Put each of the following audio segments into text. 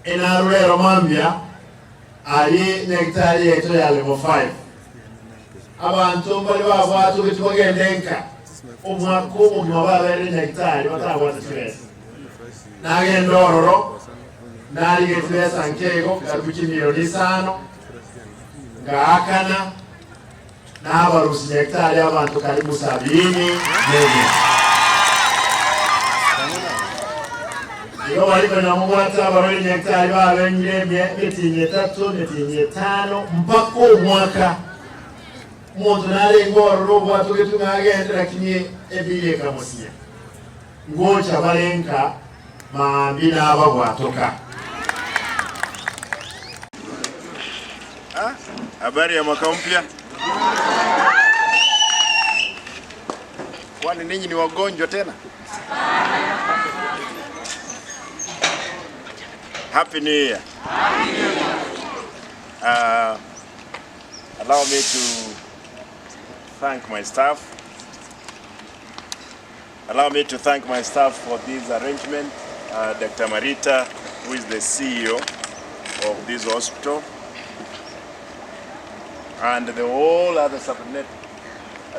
Enarurero mambia ali nektari yetu ya level 5. Abantu bali babwatu bitwogendenka omwaka omugima babere nektari batabwata chibesa. Nagenda ororo nariga chibesa nkego karibu chimilioni 5 ngaakana n'abarusi nektari abantu karibu 74. Iyo bariko namubwata abarori nektari babengire mitinyi 3 mitinyi 5 mpaka omwaka. Omuntu narenga ororo obwatuge tung'agendera kinye ebili ekamusinya ngocha barenka mambi n'ababwatoka. Habari ya mwaka mpya. Kwani ninyi ni wagonjwa tena? Happy New Year. Allow me to thank my staff. Allow me to thank my staff for this arrangement. Dr. Marita, who is the CEO of this hospital, and the whole other subordinate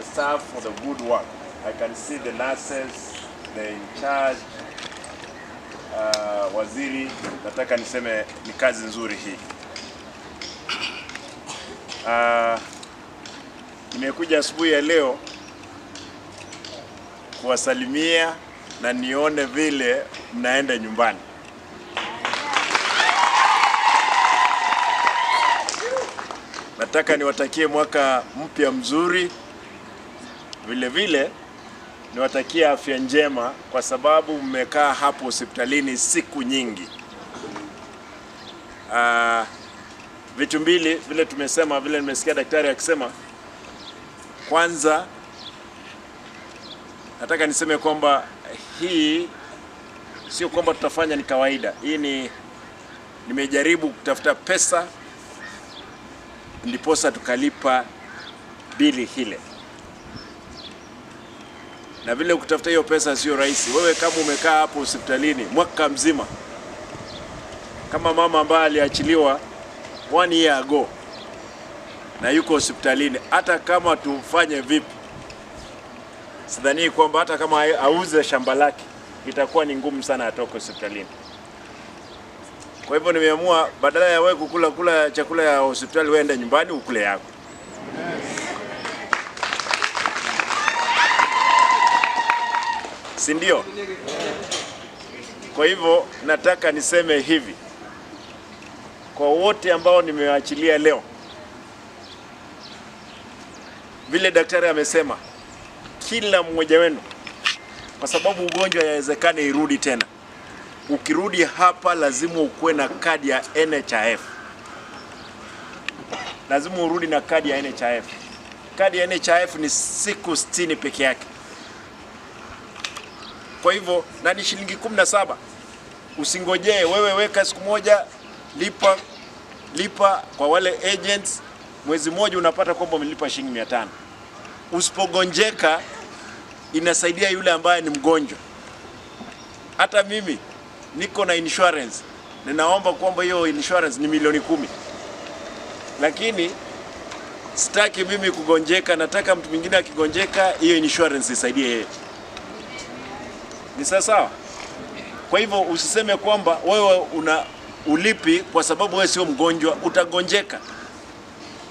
staff for the good work. I can see the nurses, the in charge, waziri. Nataka niseme ni kazi nzuri hii. Nimekuja asubuhi ya leo kuwasalimia na nione vile mnaenda nyumbani. Nataka niwatakie mwaka mpya mzuri. Vile vile niwatakie afya njema kwa sababu mmekaa hapo hospitalini siku nyingi. Vitu mbili vile tumesema, vile nimesikia daktari akisema. Kwanza nataka niseme kwamba hii sio kwamba tutafanya ni kawaida. Hii ni nimejaribu kutafuta pesa ndiposa tukalipa bili hile. Na vile kutafuta hiyo pesa sio rahisi. Wewe kama umekaa hapo hospitalini mwaka mzima, kama mama ambaye aliachiliwa 1 year ago na yuko hospitalini, hata kama tufanye vipi, sidhani kwamba hata kama auze shamba lake itakuwa ni ngumu sana atoke hospitalini. Kwa hivyo nimeamua badala ya wewe kukula kula chakula ya hospitali, wewe enda nyumbani ukule yako. Si ndio? Kwa hivyo nataka niseme hivi kwa wote ambao nimewaachilia leo, vile daktari amesema, kila mmoja wenu, kwa sababu ugonjwa yawezekana irudi tena. Ukirudi hapa lazima ukuwe na kadi ya NHIF. Lazima urudi na kadi ya NHIF. Kadi ya NHIF ni siku 60 peke yake. Kwa hivyo na ni shilingi 17. Usingojee, wewe weka siku moja, lipa kwa wale agents, mwezi mmoja unapata kwamba umelipa shilingi 500. Usipogonjeka inasaidia yule ambaye ni mgonjwa. Hata mimi niko na insurance. Ninaomba kwamba hiyo insurance ni milioni 10. Lakini sitaki mimi kugonjeka, nataka mtu mwingine akigonjeka hiyo insurance isaidie yeye. Ni sawa sawa? Kwa hivyo usiseme kwamba wewe una ulipi kwa sababu wewe sio mgonjwa, utagonjeka.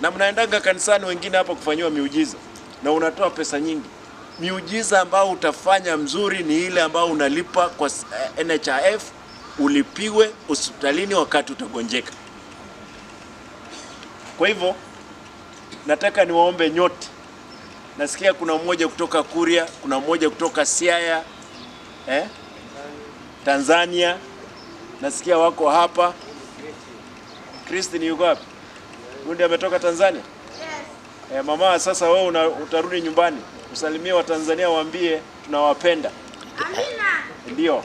Na mnaendaga kanisani wengine hapa kufanyiwa miujiza na unatoa pesa nyingi. Miujiza ambao utafanya mzuri ni ile ambao unalipa kwa NHIF, ulipiwe hospitalini wakati utagonjeka. Kwa hivyo nataka niwaombe nyote. Nasikia kuna mmoja kutoka Kuria, kuna mmoja kutoka Siaya, Tanzania. Nasikia wako hapa. Christine yuko wapi? Huyu ndiye ametoka Tanzania? Yes. Mama, sasa wewe utarudi nyumbani. Usalimie wa Tanzania, waambie tunawapenda. Amina. Ndio.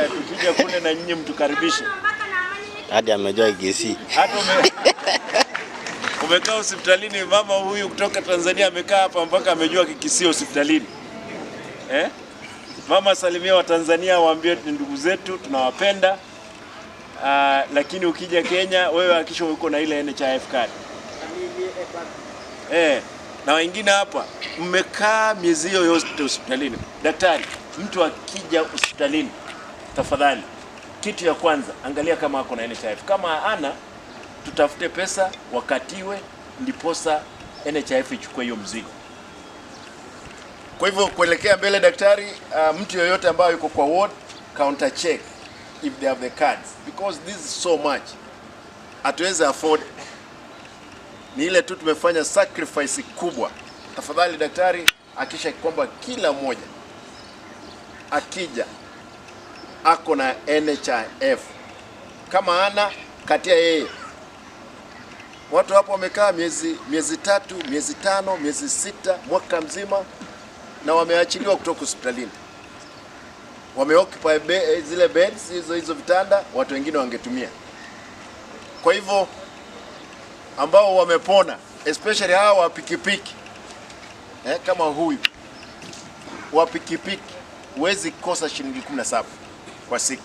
Tukija kule na nyinyi mtukaribishe. Hadi amejua Kisii. Hata umekaa hospitalini, mama huyu kutoka Tanzania amekaa hapa mpaka amejua Kisii hospitalini. Mama, salimia wa Tanzania, waambie ni ndugu zetu, tunawapenda. Lakini ukija Kenya wewe hakikisha uko na ile NHIF card. Na wengine hapa mmekaa miezi hiyo yote hospitalini. Daktari, mtu akija hospitalini, tafadhali, kitu ya kwanza angalia kama ako na NHIF. Kama ana, tutafute pesa wakatiwe, ndiposa NHIF ichukue hiyo mzigo. Kwa hivyo kuelekea mbele daktari, mtu yoyote ambaye yuko kwa ward, counter check if they have the cards, because this is so much. Hatuwezi afford. Ni ile tu tumefanya sacrifice kubwa. Tafadhali daktari, hakikisha kwamba kila mmoja akija ako na NHIF. Kama ana, katia yeye. Watu hapo wamekaa miezi 3, miezi 5, miezi 6, mwaka mzima, na wameachiliwa kutoka hospitalini. Wameoccupy zile beds, hizo vitanda, watu wengine wangetumia. Kwa hivyo ambao wamepona, especially hawa wa pikipiki, kama huyu wa pikipiki, huwezi kosa shilingi 17 kwa siku.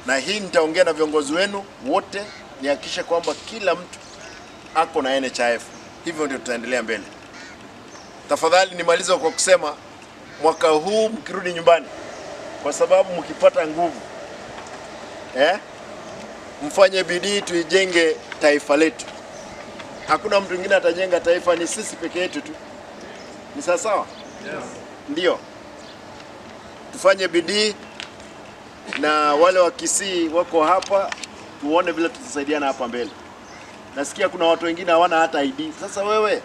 Na hii nitaongea na viongozi wenu wote, nihakikishe kwamba kila mtu ako na NHIF. Hivyo ndio tutaendelea mbele. Tafadhali nimalize kwa kusema mwaka huu mkirudi nyumbani, kwa sababu mkipata nguvu, mfanye bidii tuijenge taifa letu. Hakuna mtu mwingine atajenga taifa, ni sisi peke yetu tu. Ni sawa sawa? Yes. Ndio. Tufanye bidii, na wale wa Kisii wako hapa, tuone vile tutasaidiana hapa mbele. Nasikia kuna watu wengine hawana hata ID. Sasa wewe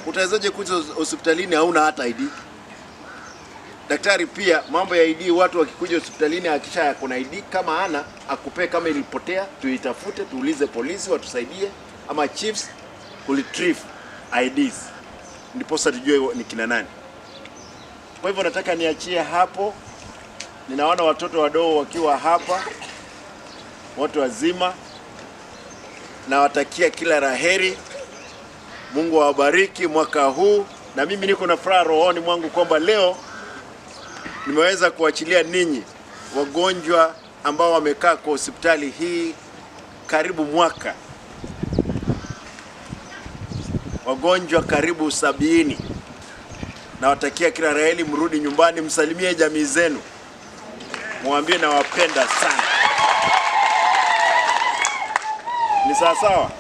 utawezaje kuja hospitalini hauna hata ID? Daktari, pia mambo ya ID, watu wakikuja hospitalini hakikisha kuna ID. Kama hana, akupee. Kama ilipotea tuitafute, tuulize polisi watusaidie, ama chiefs kuretrieve IDs, ndiposa tujue ni kina nani. Kwa hivyo nataka niachie hapo. Ninaona watoto wadogo wakiwa hapa, watu wazima. Nawatakia kila laheri. Mungu awabariki mwaka huu. Na mimi niko na furaha rohoni mwangu kwamba leo nimeweza kuachilia ninyi wagonjwa ambao wamekaa kwa hospitali hii karibu mwaka, wagonjwa karibu 70. Nawatakia kila laheri, mrudi nyumbani, msalimie jamii zenu, mwambie nawapenda sana. Ni sawa sawa?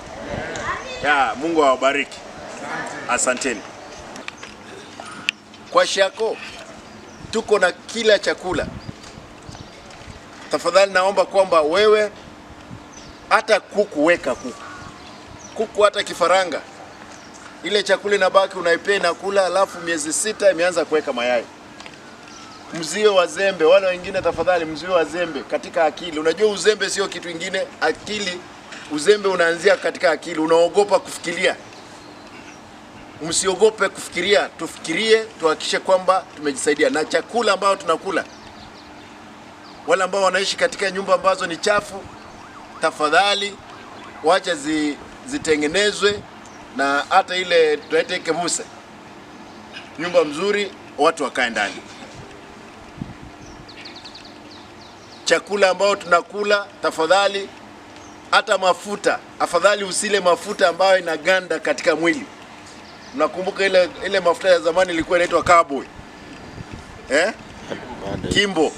Ya, Mungu awabariki. Asanteni. Kwa Shako tuko na kila chakula. Tafadhali naomba kwamba wewe hata kuku, weka kuku. Kuku hata kifaranga. Ile chakula inabaki unaipea na kula, alafu miezi 6 imeanza kuweka mayai. Mziwe wazembe, wale wengine tafadhali mziwe wazembe katika akili. Unajua uzembe sio kitu kingine, akili. Uzembe unaanzia katika akili, unaogopa kufikiria. Msiogope kufikiria, tufikirie, tuhakikishe kwamba tumejisaidia na chakula ambayo tunakula. Wale ambao wanaishi katika nyumba ambazo ni chafu, tafadhali wacha zitengenezwe, na hata ile tunaita kebuse, nyumba mzuri, watu wakae ndani. Chakula ambayo tunakula tafadhali, hata mafuta, afadhali usile mafuta ambayo inaganda katika mwili. Mnakumbuka ile mafuta ya zamani ilikuwa inaitwa cowboy, Kimbo.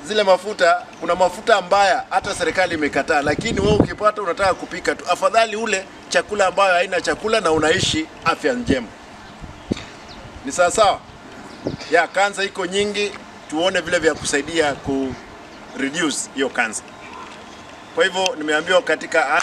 Zile mafuta, kuna mafuta mbaya hata serikali imekataa, lakini wewe ukipata unataka kupika tu. Afadhali ule chakula ambayo haina chakula na unaishi afya njema. Ni sawa sawa? Ya kansa iko nyingi, tuone vile vya kusaidia ku reduce hiyo kansa. Kwa hivyo nimeambiwa katika